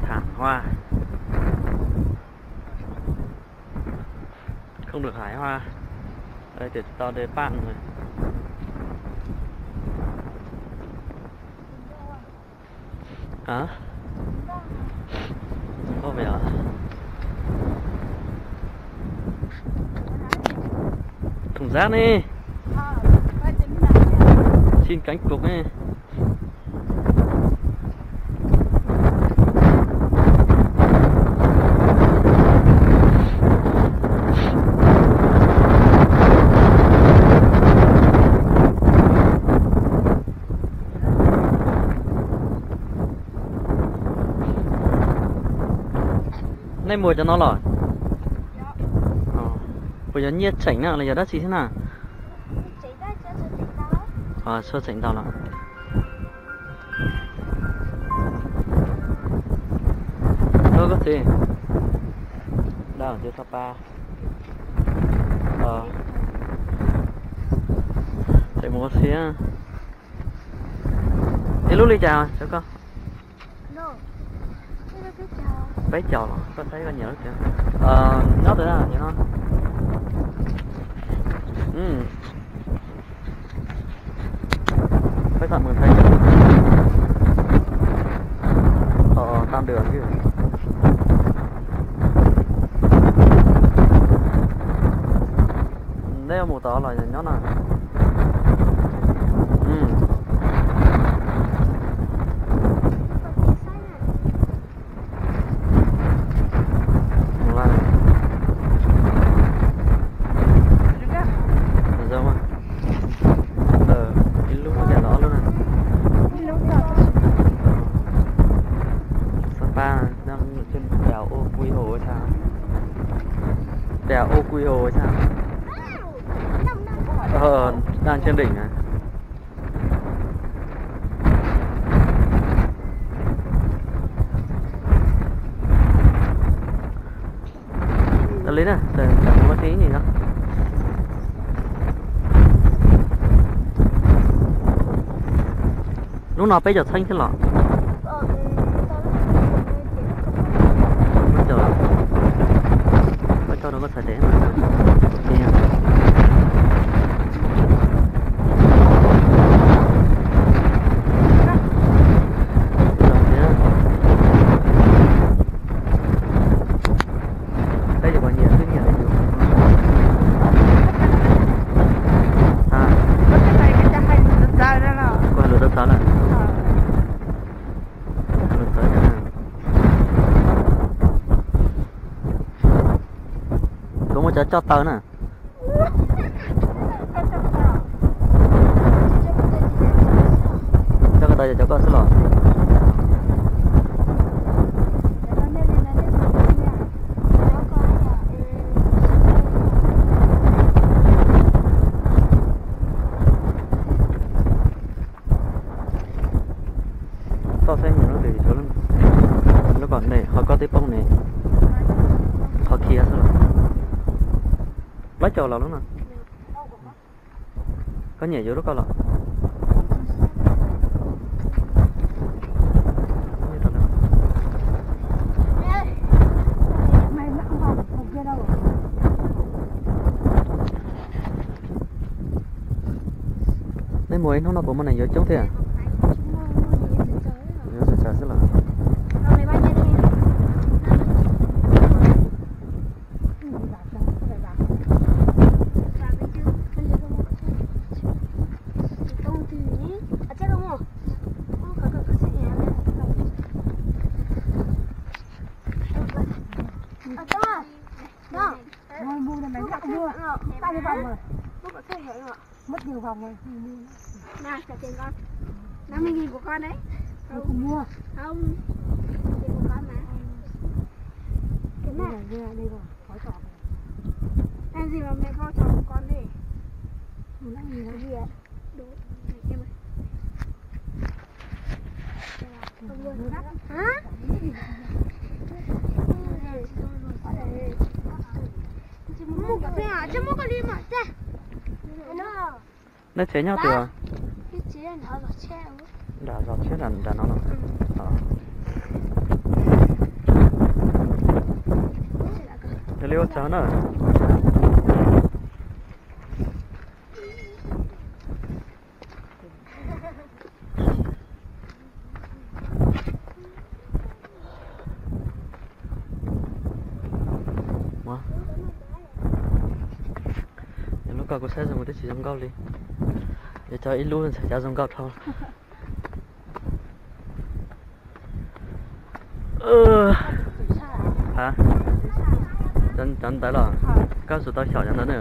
Thảm họa. Không được hái hoa. Đây, để tao đây bạn rồi. Hả? Không phải hả? Thùng rác này. Xin cánh cụt này. Nej muag cov no los? Puas yog nyiaj tseem na los yog dab tsi thiab na? Txhua tseem tau los. Koj txiv, dab tsi Sapa. Tseem mus ua si. Ib lub li cas cov koj? Peb caug los koj saib koj nyiam lub tiag. Nyob tus na, nyob no. Peb tau mus thaij. Tos tau dua xwb. Neb mus tod los nyob no. Ib lub cas los ob lub na. Sapa, đang trên đèo Ô Quy Hồ hay sao? Đèo Ô Quy Hồ hay sao? Đang trên đỉnh à? Tau li na, mus ua si ib nyuag no. Lub no peb caug txheeb thiab los? Peb caug, peb caug rau koj txhais tes. Peb yuav kom nyiam twb nyiam li yus. Kuv hais lus txawv txawv lawm. Hais lus txawv. Kuv muaj cov coj taw na. Coj ko taw yog cov koj xwb los? Toj saib mus no ces tshuav lub kom ne, qhov koj twb poob ne, qhov khiav xwb los. Plaub caug los lub no. Koj nyiam yuav lub koj los? Nej mus ib hnub no puas muaj neeg yuav coob thiab? Yuav tsawg tsawg xwb los? Nó mới nhìn của con đấy. Không, không, nhìn của con mà. Cái này. Ăn gì mà mẹ kho cho con đi. Ăn gì ạ? Đúng. Hả? Mua cà phê à? Cho mua con đi mà. Nó. Nej tsev nyob twg? Nram zos tsheb nram no los? Yog li ua tsaug na. Lub ko kuv saib zoo twb tsis zoo nkauj li. Yuav coj ib lub ntxhais cas zoo nkauj dhau. Cov ntawd los koj tsis tau xyaum cov ntawd na.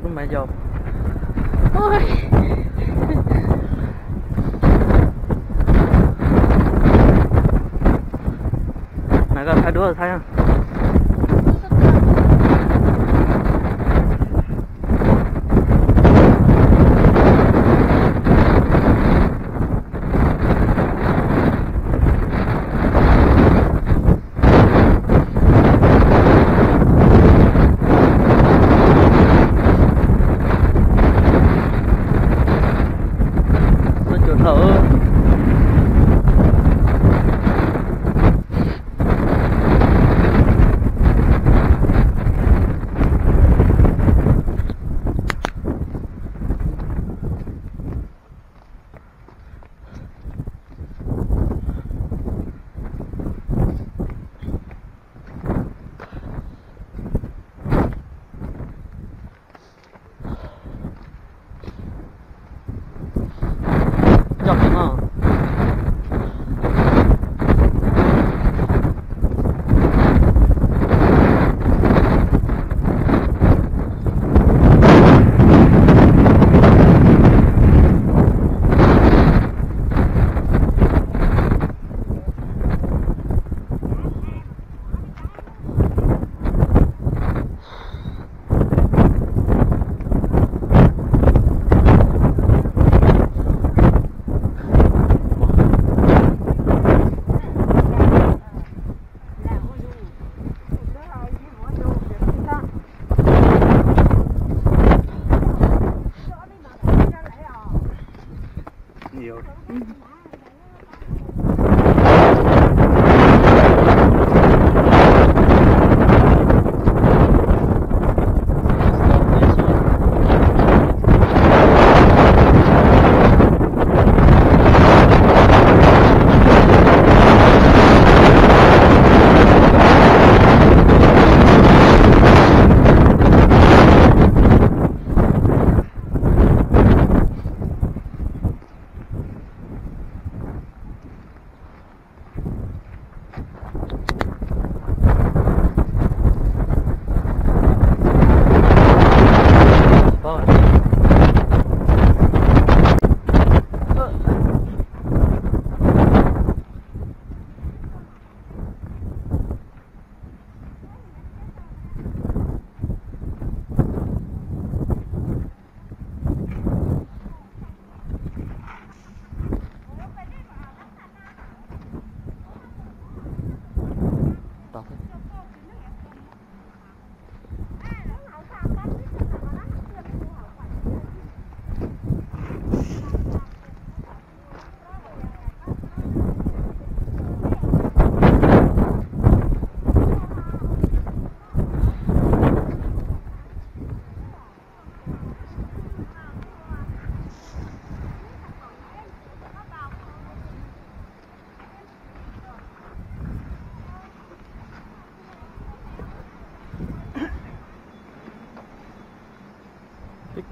Lub maiv yau. Nag koj thaij duab thaij. Xub cuag dhau.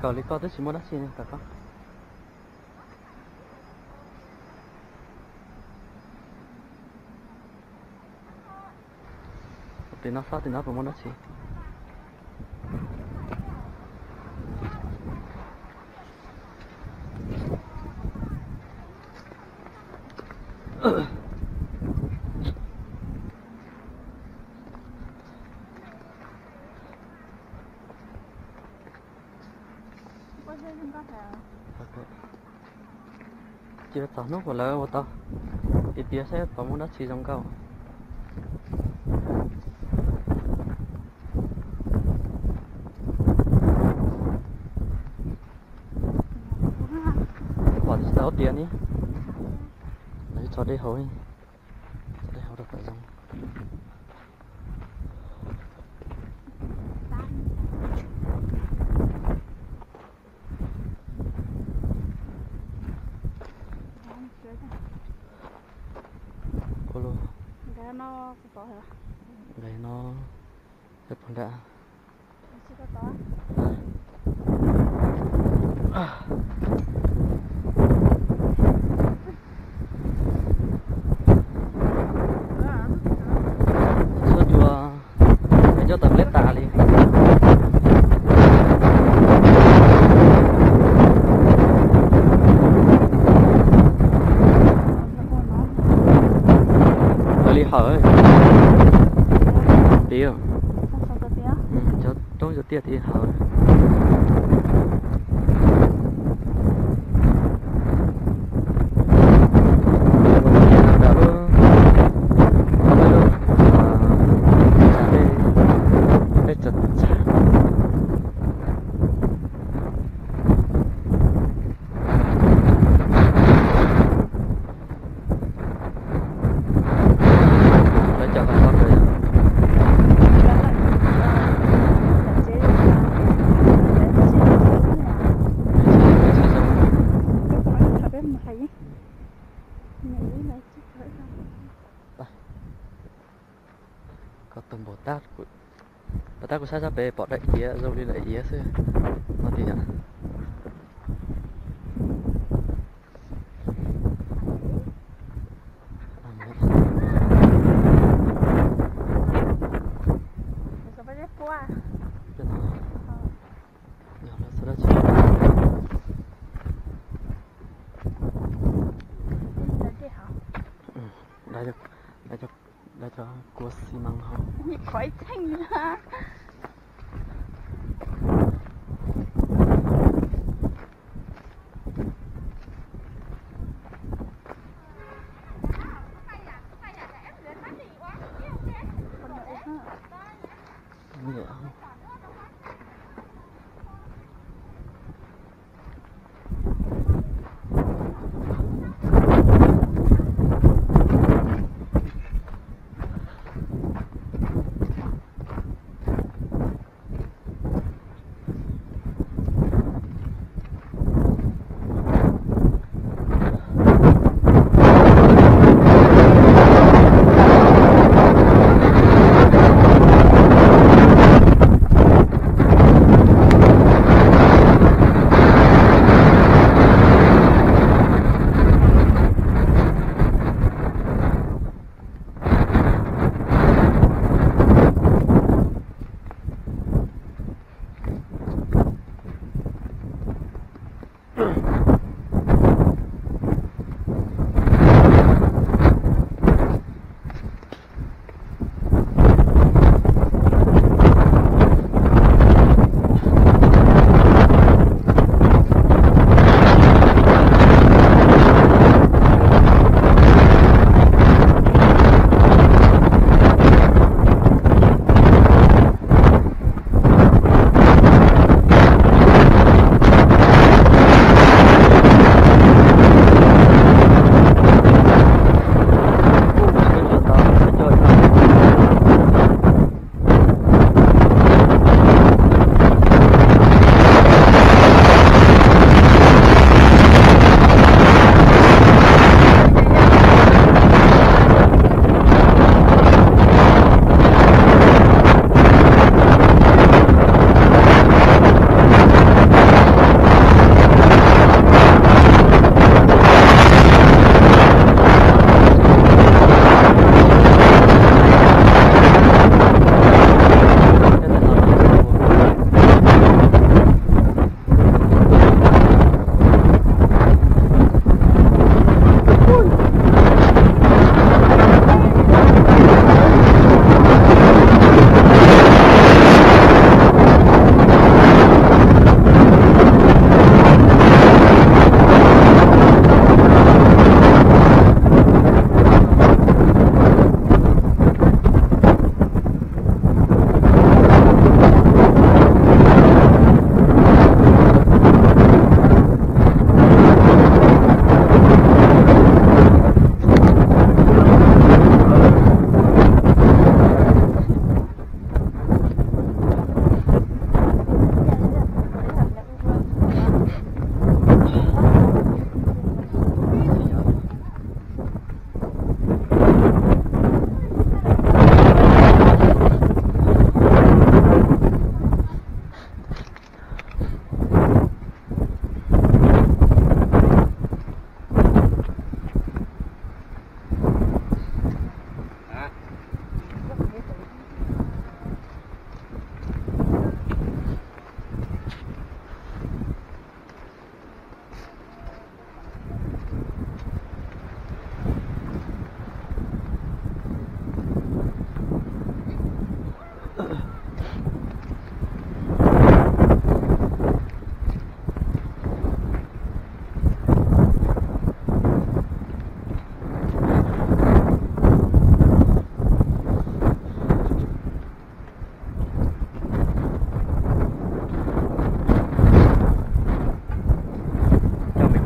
Li koj twb tsis muaj dab tsi ne, koj. Tim no sab tim no puas muaj dab tsi? Cia txog hnub uas lawv ua tau tiav tiav saib puas muaj dab tsi zoo nkauj. Pom tsis tau tiav ne. Lawv tso dej haus, tso dej haus rau kom zoo. Ua luaj. Nkag no, puag nrad. Txhua cua, nws coj tawm pleb tas li. Ua li hawm. Piv, cov roob cov tiaj thiaj hawm. Lawv cov qhov txog kawg. Koj tus npau tab, npau tab kuv saib sab pem pom daim iav zoo li daim iav xwb no tiag. Dav cov kua xi mas hauv.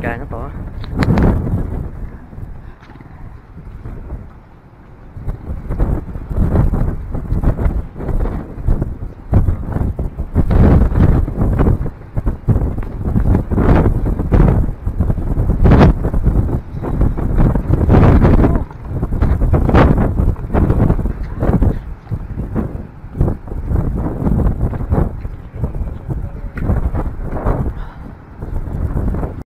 Kas nyob tod.